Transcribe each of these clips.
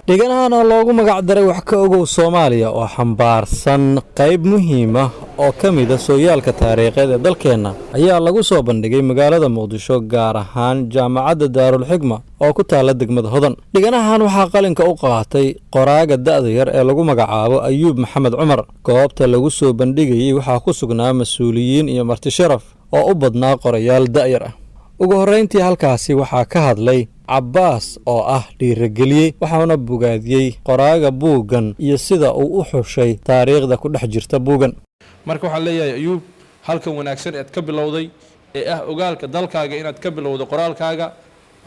Dhiganahan oo loogu magac daray Wax ka Ogow Soomaaliya, oo xambaarsan qayb muhiim ah oo ka mid ah sooyaalka taariikheed ee dalkeenna, ayaa lagu soo bandhigay magaalada Muqdisho, gaar ahaan Jaamacadda Daarulxikma oo ku taala degmada Hodan. Dhiganahan waxaa qalinka u qaatay qoraaga da'da yar ee lagu magacaabo Ayuub Maxamed Cumar. Goobta lagu soo bandhigayey waxaa ku sugnaa mas-uuliyiin iyo marti sharaf oo u badnaa qorayaal da'yar ah. Ugu horrayntii halkaasi waxaa ka hadlay Cabbaas oo ah dhiirageliyey, waxaana bogaadiyey qoraaga buuggan iyo sida uu u xushay taariikhda ku dhex jirta buuggan. Marka waxaan leeyahay, Ayuub, halkan wanaagsan eed ka bilowday ee ah ogaalka dalkaaga inaad ka bilowdo qoraalkaaga,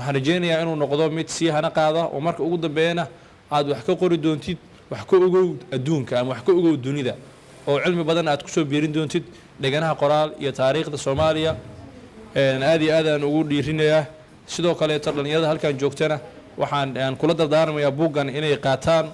waxaan rajaynayaa inuu noqdo mid sii hana qaada, oo marka ugu dambeeyana aad wax ka qori doontid wax ka ogow adduunka ama wax ka ogow dunida, oo cilmi badan aad kusoo biirin doontid dheganaha qoraal iyo taariikhda Soomaaliya. Aad iyo aad aan ugu dhiirinayaa. Sidoo kaleeto dhallinyarada halkan joogtana waxaan aan kula dardaarmayaa buuggan inay qaataan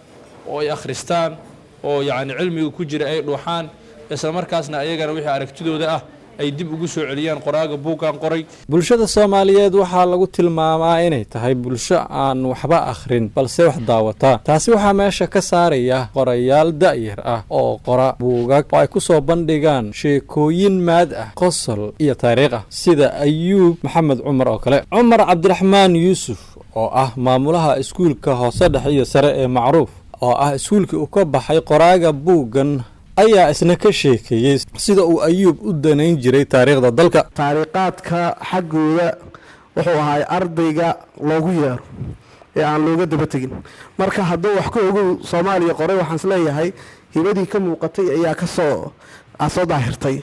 oo ay akhristaan, oo yacni cilmiga ku jira ay dhuuxaan, isla markaasna ayagana wixii aragtidooda ah ay dib ugu soo celiyaan qoraaga buuggan qoray. Bulshada Soomaaliyeed waxaa lagu tilmaamaa inay tahay bulsho aan waxba akhrin balse wax daawataa. Taasi waxaa meesha ka saaraya qorayaal da'yar ah oo qora buugag oo ay ku soo bandhigaan sheekooyin maad ah, qosol iyo taariikh ah, sida Ayuub Maxamed Cumar oo kale. Cumar Cabdiraxmaan Yuusuf oo ah maamulaha iskuulka hoose, dhexe iyo sare ee Macruuf, oo ah iskuulkii uu ka baxay qoraaga buuggan, ayaa isna ka sheekeeyey sida uu Ayuub u danayn jiray taariikhda dalka. Taariikhaadka xaggooda wuxuu ahay ardayga loogu yeero ee aan looga daba tegin. Marka hadduu Wax ka Ogow Soomaaliya qoray, waxaan isleeyahay hibadii ka muuqatay ayaa kasoo soo daahirtay,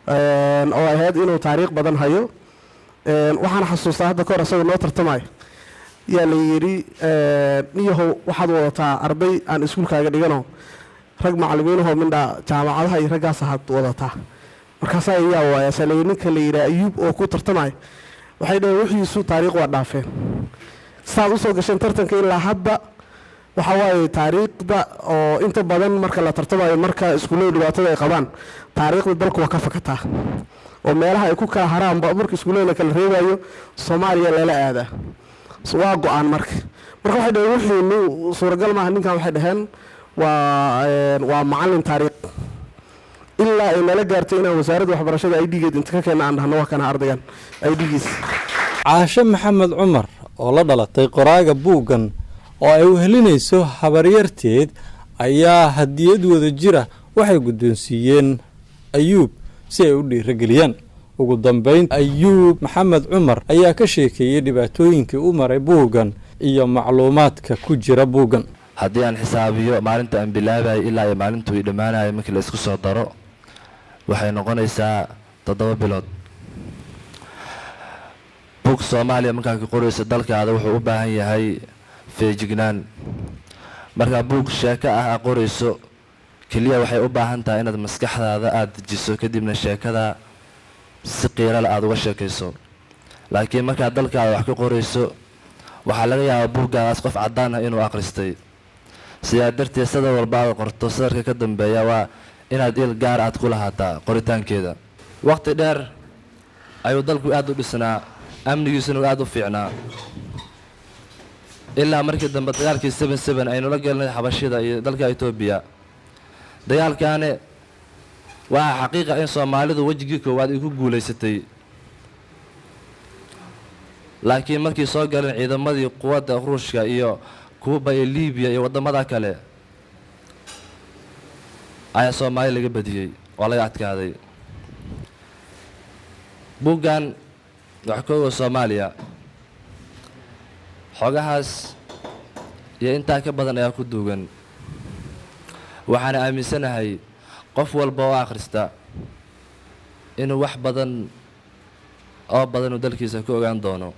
oo ahayd inuu taariikh badan hayo. Waxaan xasuustaa hadda kahor isagoo noo tartamayo yaa la yidhi, "Niyahow, waxaad wadataa arday aan iskuulkaaga dhigano, rag macalimiinahoo mindhaa jaamacadaha iyo raggaas ahaad wadataa." Markaasaa yaa waaya saa layidhi, "Ninka la yidhaha Ayuub oo ku tartamayo." Waxay dhaheen, "Wixiisu taariikh waa dhaafeen. Saad usoo gasheen tartanka ilaa hadda waxa waaye taariikhda oo inta badan marka la tartamayo, marka iskuullada dhibaatada ay qabaan, taariikhda dalku waa ka fakataa, oo meelaha ay ku kala haraanba marka iskuullada la kala reebayo Soomaaliya lala aadaa waa go-aan." Marka waxay dhaheen, "Wixiinu suuragal maaha ninkan." Waxay dhaheen, Waa macallin taariikh." Ilaa ay nala gaartay inaan Wasaaradda Waxbarashada ID-geed inta ka keena aan dhahno, "Waa kana ardaygan ID-giis." Caashe Maxamed Cumar oo la dhalatay qoraaga buuggan oo ay wehelinayso habaryarteed ayaa hadiyad wada jira waxay guddoonsiiyeen Ayuub si ay u dhiirageliyaan. Ugu dambayn, Ayuub Maxamed Cumar ayaa ka sheekeeyey dhibaatooyinkii u maray buuggan iyo macluumaadka ku jira buuggan. Haddii aan xisaabiyo maalinta aan bilaabayo ilaa iyo maalintuu i dhammaanayo, markii la isku soo daro, waxay noqonaysaa 7 bilood. Buug Soomaaliya markaa ka qorayso, dalkaada wuxuu u baahan yahay feejignaan. Markaa buug sheeko ah aa qorayso, keliya waxay u baahan tahay inaad maskaxdaada aada dejiso, kadibna sheekada si qiirale aada uga sheekayso. Laakiin markaad dalkaada wax ka qorayso, waxaa laga yaabaa buuggaadaas qof caddaan ah inuu akhristay. Sidaa darteed, sadar walba aad qorto, sadarka ka dambeeya waa inaad il gaar aad ku lahaataa qoritaankeeda. Waqti dheer ayuu dalku aad u dhisnaa, amnigiisuna uu aad u fiicnaa, ilaa markii dambe dagaalkii 77 aynu la gelnay Xabashida iyo dalka Etoobiya. Dagaalkaani waa xaqiiqa in Soomaalidu wejigii koowaad ay ku guulaysatay, laakiin markii soo galeen ciidamadii quwadda Ruushka iyo Kuuba iyo Libiya iyo waddamada kale ayaa Soomaali laga badiyey oo laga adkaaday. Buuggan Wax ka Ogow Soomaaliya xogahaas iyo intaa ka badan ayaa ku duugan, waxaana aaminsanahay qof walba oo akhrista inuu wax badan oo badan uu dalkiisa ku ogaan doono.